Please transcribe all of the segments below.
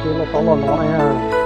Los tau los no na.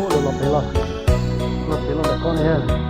Ub, los pem los, los pem los ntawm ko ne.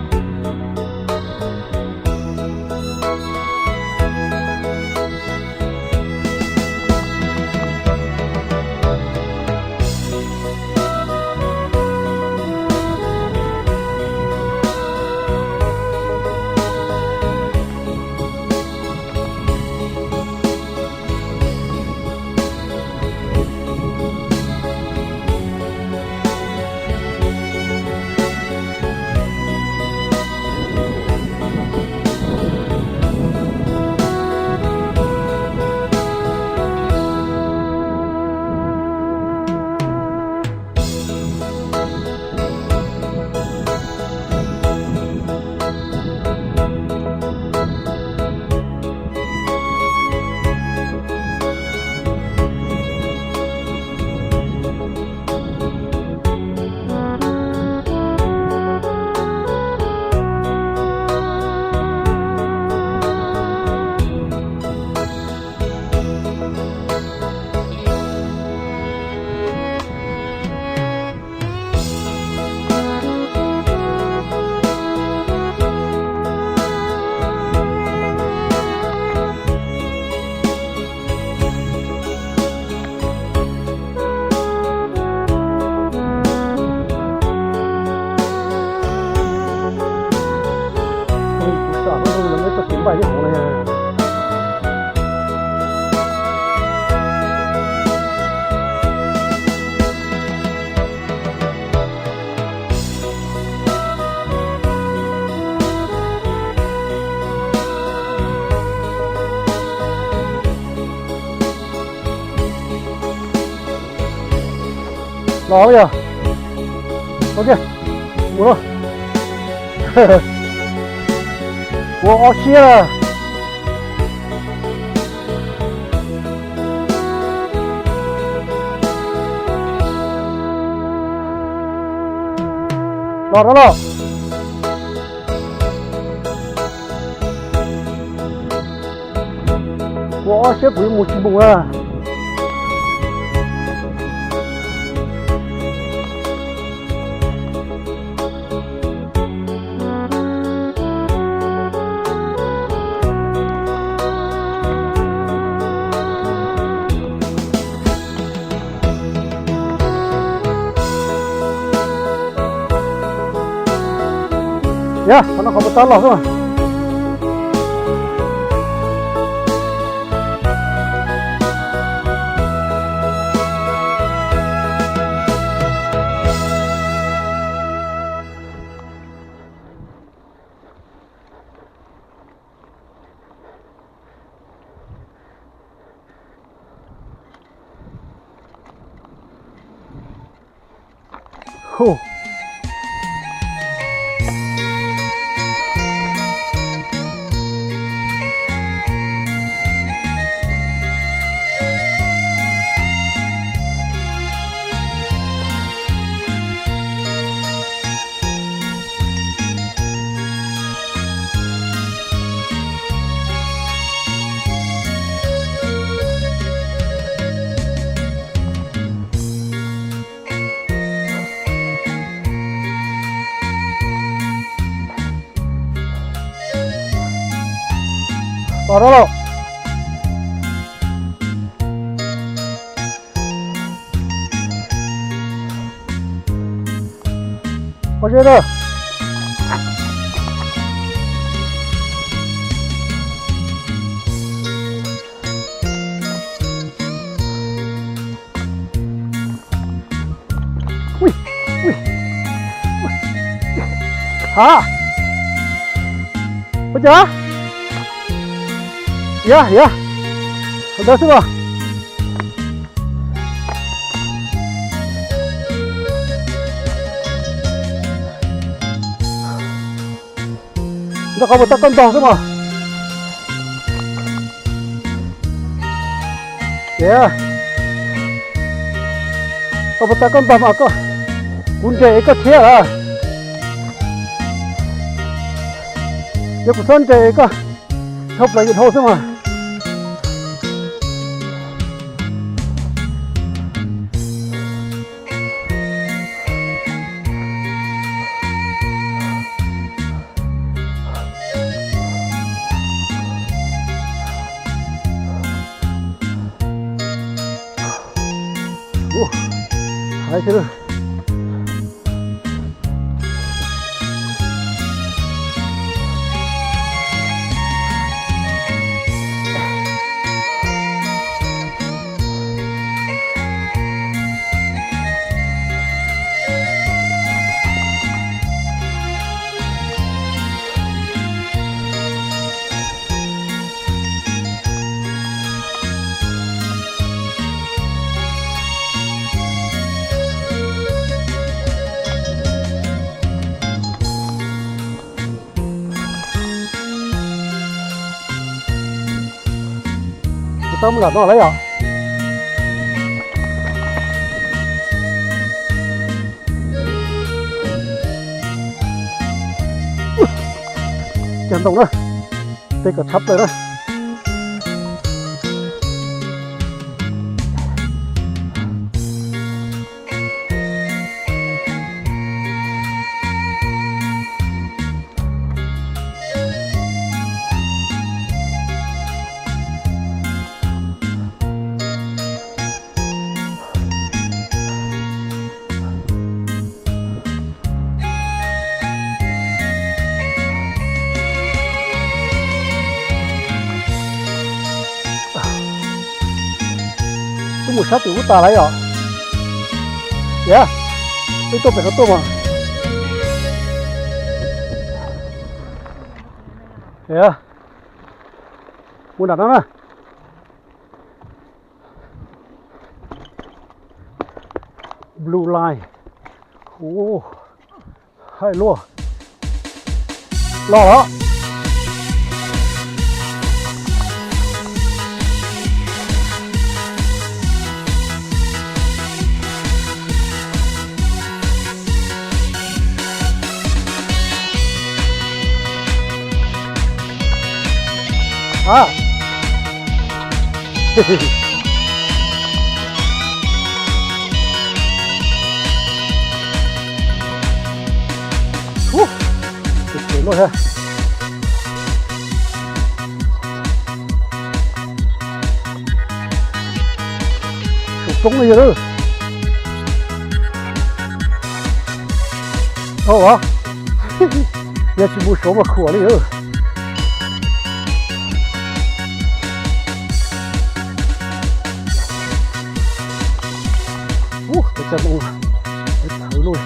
Los yog, mus, mus, ua ob siab. Los no los. Ua ob siab kuv yuav mus tsis mus na. Yog, qhov no qhov puas tau los xwb mas. Los rau lauj. Ua zeb na. Ui, ui. Ha, ua cas? Yog, yog, ntawd xwb mas. Ntawm qhov puas tau koj ntog xwb mas. Tiag, qhov puas tau koj ntog mas koj, kuv nres koj thiab lawm. Yog kuv txhob nres koj dhau plaws yim dhau xwb mas. Ua, hais tias Kuv tau mus nram no lawm yom. Cag ntoo na, tej kom tshab plaws na. Wb mus sab tim ub tas lawm yom. Tiag, wb tuaj pem no tuaj mas. Tiag, mus nram no na. Blue line. Ua, hais luaj. Los lawm. A, ub, ces luaj thiab. Saum roob no yog lawm. Dhau os, yog tsis mus saud mas khuam li. Ub, peb coj moo, peb thawv luaj.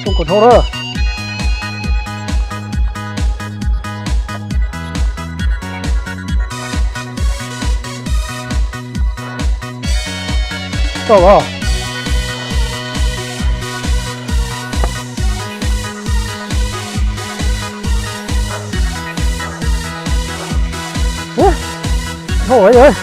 Too kom dhau na. Tau los. Dhau lawm.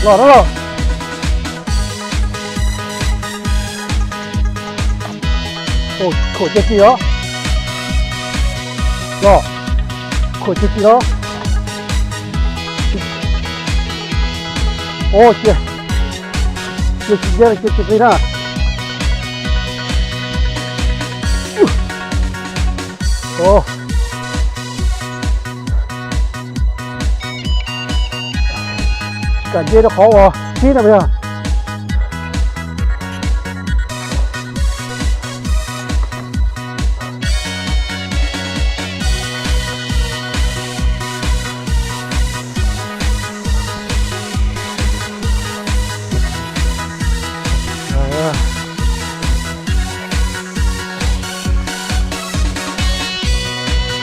Los no los. Khuam ceg tsis os. Los, khuam ceg tsis los. Ua ciav, cia tsis ncaj, cia tsis qis na. Kam nce rau qhov uas sib no yog.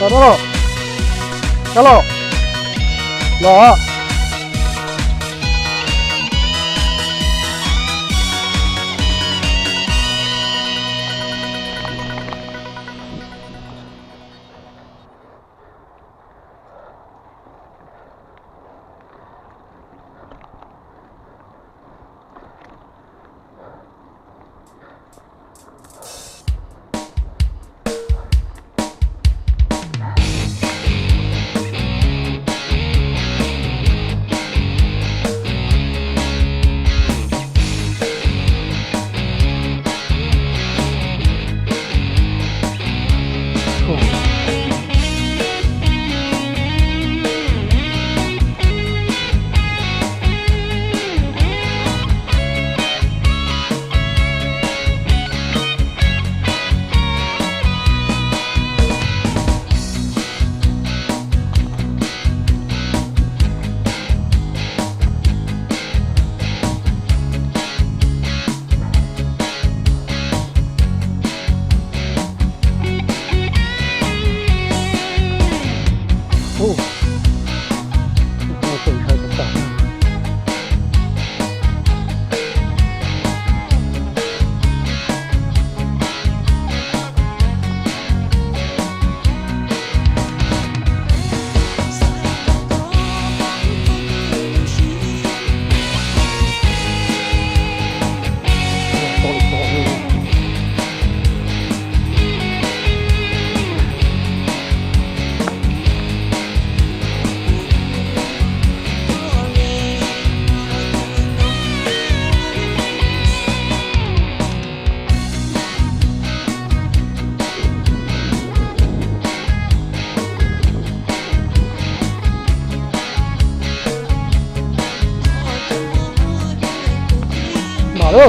Los, los, los. Mam lawm. Ub, ub, ub, ub. Ua, ua. Ua, ua. Ua,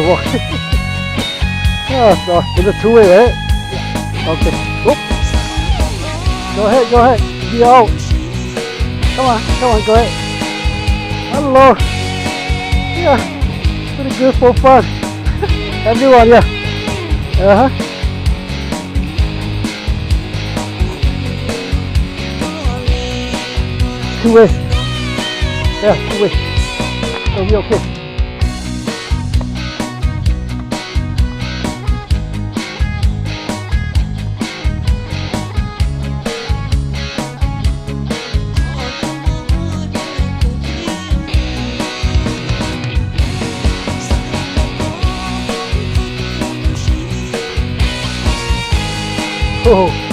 ua. Ah, so, there's a two-way, right? Okay. Oop. Go ahead, go ahead. Yo. Come on, come on, go ahead. Hello. Yeah. Pretty good for fun. Everyone, yeah. Uh-huh. Two way. Yeah, two way. It'll be okay. Oh.